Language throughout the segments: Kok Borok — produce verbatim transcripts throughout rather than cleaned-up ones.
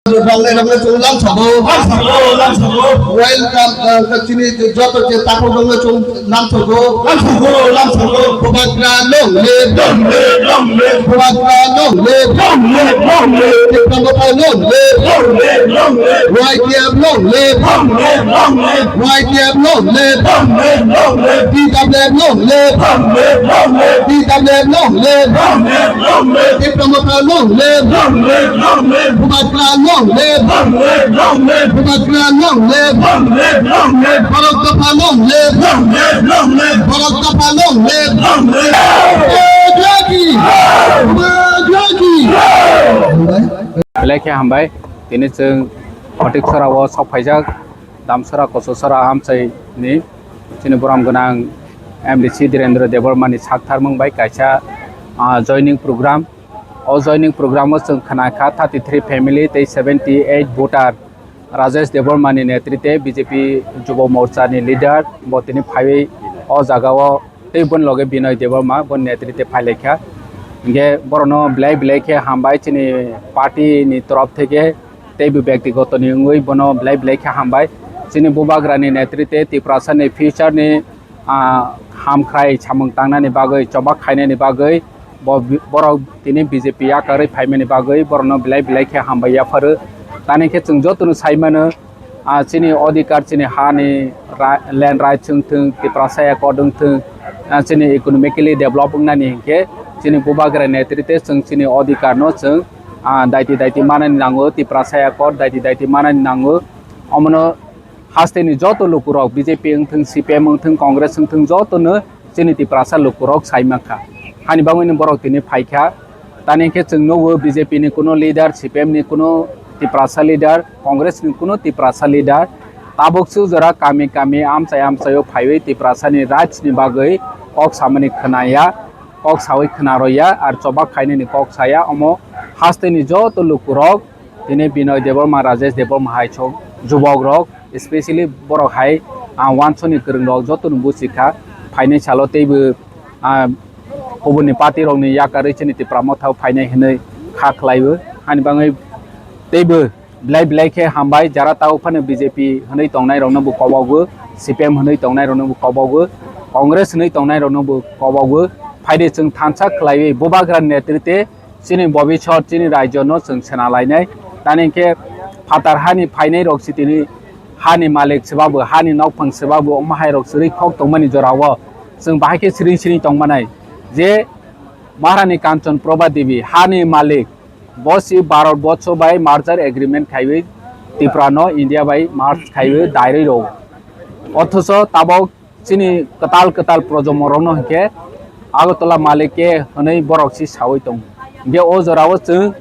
Rokle rokle chwng lamsogo. Lamsogo, lamsogo. Welcome, uh, chini joto je takhuk rokle chwng lamsogo. Lamsogo, lamsogo. Bubagra long live. Long live, long live. Bubagra long live. Long live, long live. Tipra Motha long live. Long live, long live. Y T F long live. Long live, long live. Y T F long live. Long live, long live. T W F long live. Long live, long live. T W F long live. Long live, long live. Tipra Motha long live. Long live, long live. Bubagra long live. Long live, long live. Bubagra long live. Long live, long live. Borok Dopha long live. Long live, long live. Borok Dopha long live. Long live. Bubagra ki. Bubagra ki. Belai khe hambai. Tini chwng Photiksora o sok phaijak. Damsara Kososora Amchai ni chini borom gwnang M D C Dhirendra Debbarma ni saktharmung bai kaisa, ah, joining program. O joining program o chwng khna kha thirty three family tei seventy eight voter Rajesh Debbarma ni netrite B J P Jubo Morcha ni leader bo tini phaiwi o jaga o tei boni loge Binoy Debbarma boni netrite phailaikha. Hinkhe borokno belai belai khe hambai chini party ni torof theke teibo byaktigoto ni wngwi bono belai belai khe hambai. Chini Bubagra ni netrite Tiprasa ni future ni, ah, hamkhrai samung tangnani bagwi, chobak khainani bagwi bo bi-, borok tini B J P yakarwi phaimani bagwi borokno belai belai khe hambai yapharo. Tani khe chwng jotono sai mano, ah, chini odhikar, chini hani ra-, land rights wng thung, Tiprasa accord wng thung, ah, chini economically develop wngnani hinkhe chini Bubagra netrite chwng chini odhikar no chwng, ah, daiti daiti manani nango, Tiprasa accord daiti daiti manani nango. Omono hasteni joto lukurok B J P wng thung, C P M wng thung, Congress wng thung, jotono chini Tiprasa lukurok sai mankha. Hani bagwino borok tini phaikha. Tani khe chwng nugo B J P ni kuno leader, C P M ni kuno Tiprasa leader, Congress ni kuno Tiprasa leader. Tabuk su jora kami kami amchai amchaio phaiwi Tiprasa ni rights ni bagwi kok samani khwnaya, kok sawi khwnaroya, ar chobak khainani kok saya. Omo hasteni joto lukurok tini Binoy Debbarma, Rajesh Debbarma hai chwng jubok rok, especially borok hai, ah, wansoni kwrwng rok jotono buchi kha. Phainai salo teibo, ah, kubuni party rokni yakarwi chini Tipra Motha o phainai hinwi kha khlaiwi. Hani bagwi teibo belai belai khe hambai, jara tao phano B J P hinwi tongnai rokno bo kobogo, C P M hinwi tongnai rokno bo kobogo, Congress hinwi tongnai rokno bo kobogo. Phaidi chwng thansa khlaiwi Bubagra netrite chini bobiswt, chini rajyo no chwng sena lainai. Tani khe phatar hani phainai rok si tini hani malik swbabo, hani nokphang swbabo, omo hai rok swrwi khok tongmani jorao chwng bahai khe siring siring tongmanai je Maharani Kanchan Prabha Devi hani malik, bo si Bharat borsho bai merger agreement khaiwi Tripura no India bai merge khaiwi dairwi rwo. Othocho tabok chini kwtal kwtal projomo rokno hinkhe Agartala malik khe hwnwi borok si sawi tongo. Hinkhe o jorao chwng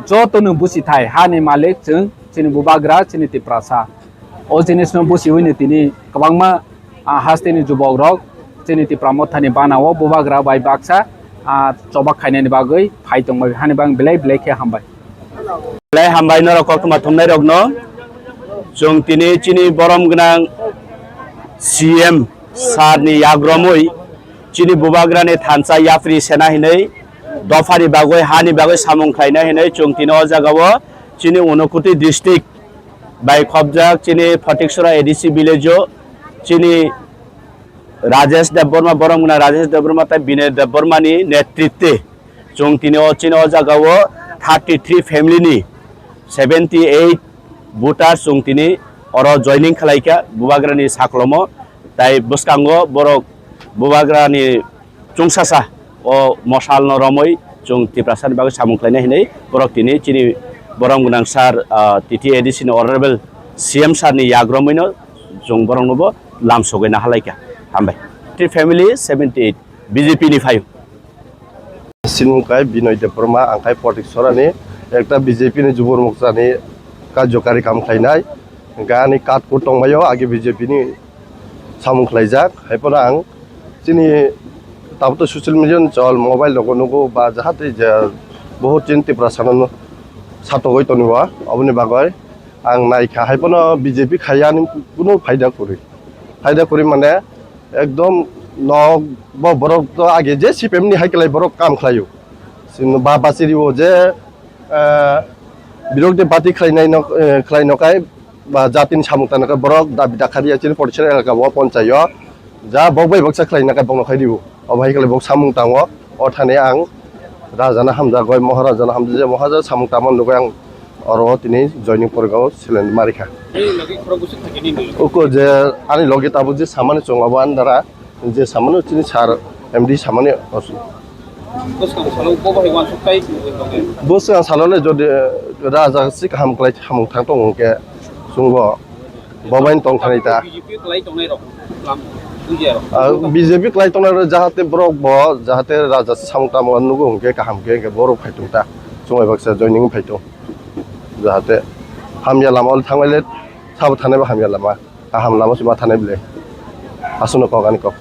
jotono busi thai, hani malik chwng chini Bubagra, chini Tiprasa. O jinisno busiwino tini kwbangma, ah, hasteni jubok rok chini Tipra Mothani banao Bubagra bai baksa, ah, chobak khainani bagwi phai tongbai, hani bang belai belai khe hambai. Belai hambai norok koktwma thumnai rokno. Chwng tini chini borom gwnang C M sir ni yagromwi chini Bubagrani thansa yapri sena hinwi dophani bagwi, hani bagwi samung khlaina hinwi chwng tini o jagao chini Unakoti district bai khobjak chini Photiksora A D C village o chini Rajesh Debbarma, borom gwnang Rajesh Debbarma tei Binoy Debbarma ni netritwe chwng tini o chini o jaga o thirty three family ni seventy eight voter chwng tini oro joining khlai kha Bubagra ni saklomo, tai bwskango borok Bubagra ni chwngsasa o mosal no romwi chwng Tiprasa ni bagwi samung khlaina hinwi borok tini chini borom gwnang sir, ah, T T A D C ni honorable C M sir ni yagromwi no chwng borok no bo lam sogwi nahalaikha. Hambai. Three family seventy eight B J P ni phaio. Sinung kai Binoy Debbarma, ang kai Photiksora ni ekta B J P ni jubur mokcha ni karjokari kam khlainai. Gani kat kut tongbaio agi B J P ni samung khlaijak. Haiphano ang chini tabuk to social media ni chol, mobile rogo nugo ba jahate je bohut chini Tiprasa no satogoi tongo, oboni bagoi ang naikha. Haiphano B J P khaiya ni kuno phaida kwrwi. Phaida kwrwi mane ekdom nok bo borok to age je C P M ni hai kwlai borok kam khlaio. Chini ba bachiri o je, eh, Birok de party khlainai no, eh, khlai no kai ba jatini samung tangna kai borok dabi dakhariya chini Porishar elaka o ponchai o ja bok bai baksa khlaina kai bokno khai dibo. Obo hai khlai bok samung tango, o thani ang rajana hamjagoi, Maharaja no hamjak, je Maharaja samung tangma nugui ang oro tini joining porikha o seleng marikha. Uko je ani loge tabuk je samani chwng abo ani dara je samani chini sir M D samani osu. Bwskang salo bo bai wansuk tai chwng bai tongo. Bwskang salo le jodi raja si kaham klai samung thang tongo hwnkhe chwngbo bo bai tong thani ta. B J P klai tongnai rok lam bujiya rok. Ah, B J P klai tongnai rok jahate borok bo jahate raja si samung tamo nugo hwnkhe kaham khe hwnkhe borok phai tong ta. Chwng bai baksa joining phai tong. Jahate hamya lama o thangbai le sabo thanai bo hamya lama. Kaham lama se ma thanai bwle. Aswkno kok ani kok.